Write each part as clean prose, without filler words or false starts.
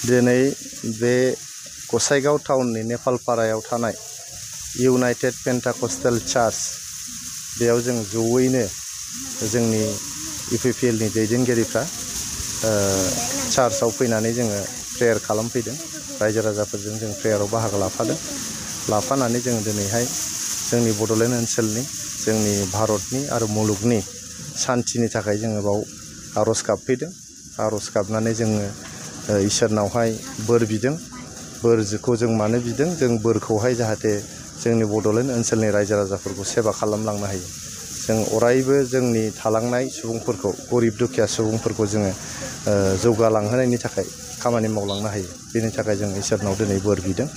दिनै बे गसाइगाव टाउननि नेपालपारायाव थानाय इउनाइटेड पेन्टाकस्टेल चार्च बेयाव जों जयैनो जोंनि इपिपिएल नि दैदेनगिरिफ्रा चार्चआव फैनानै जोङो प्रेयार खालामफैदों। रायजो राजाफोरजों जों प्रेयाराव बाहागो लाफानानै जों दिनैहाय जोंनि बड'लेण्ड ओनसोलनि जोंनि भारतनि आरो मुलुगनि शान्तिनि थाखाय जोङो बाव आर'ज गाबफैदों। आर'ज गाबनानै जोङो इसोरनावहाय बोर बिदों। बोरखौ जों मानो बिदों? जों बोरखौहाय जाहाथे जोंनि बड'लेण्ड ओनसोलनि रायजो राजाफोरखौ सेबा खालामलांनो हायो। जों अरायबो जोंनि थालांनाय सुबुंफोरखौ गरिब दुखिया सुबुंफोरखौ जोङो जौगालांहोनायनि थाखाय खामानि मावलांनो हायो। बेनि थाखाय जों इसोरनाव दिनै बोर बिदों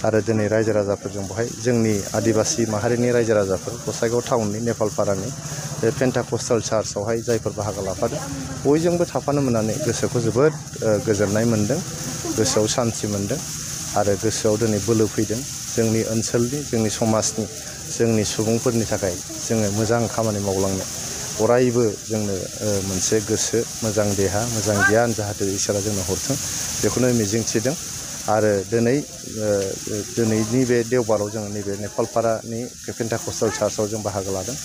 आरो दिनै रायजो राजाफोरजों बेवहाय जोंनि आदिबासि माहारिनि रायजो राजाफोर गसाइगाव टाउननि नेपालपारानि बे पेन्टाकस्टेल चार्चआवहाय जायफोर बाहागो लाफादों बयजोंबो थाफानो मोननानै गोसोखौ जोबोद गोजोननाय मोनदों, गोसोआव सान्थि मोनदों आरो गोसोआव दिनै बोलो फैदों। जोंनि ओनसोलनि, जोंनि समाजनि, जोंनि सुबुंफोरनि थाखाय जोङो मोजां खामानि मावलांनो अरायबो जोंनो मोनसे गोसो, मोजां देहा, मोजां गियान जाहाथे इसोरा जोंनो हरथों बेखौनो मिजिंथिदों। आरो दिनैनि बे देवबाराव जोङो नैबे नेपालपारानि पेन्टाकस्टेल चार्चआव जों बाहागो लादों।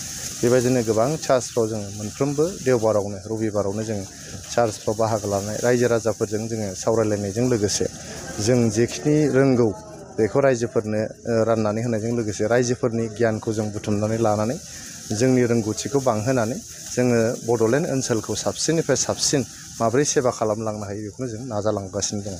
बेबायदिनो गोबां चार्चफ्राव जोङो मोनफ्रोमबो देवबारावनो रबिबारावनो जोङो चार्चफ्राव बाहागो लानाय रायजो राजाफोरजों जोङो सावरायलायनायजों लोगोसे जों जेखिनि रोंगौ बेखौ रायजोफोरनो राननानै होनायजों लोगोसे रायजोफोरनि गियानखौ जों बुथुमनानै लानानै जोंनि रोंगौथिखौ बांहोनानै जोङो बड'लेण्ड ओनसोलखौ साबसिननिफ्राय साबसिन माब्रै सेबा खालामलांनो हायो बेखौनो जों नाजालांगासिनो दङ।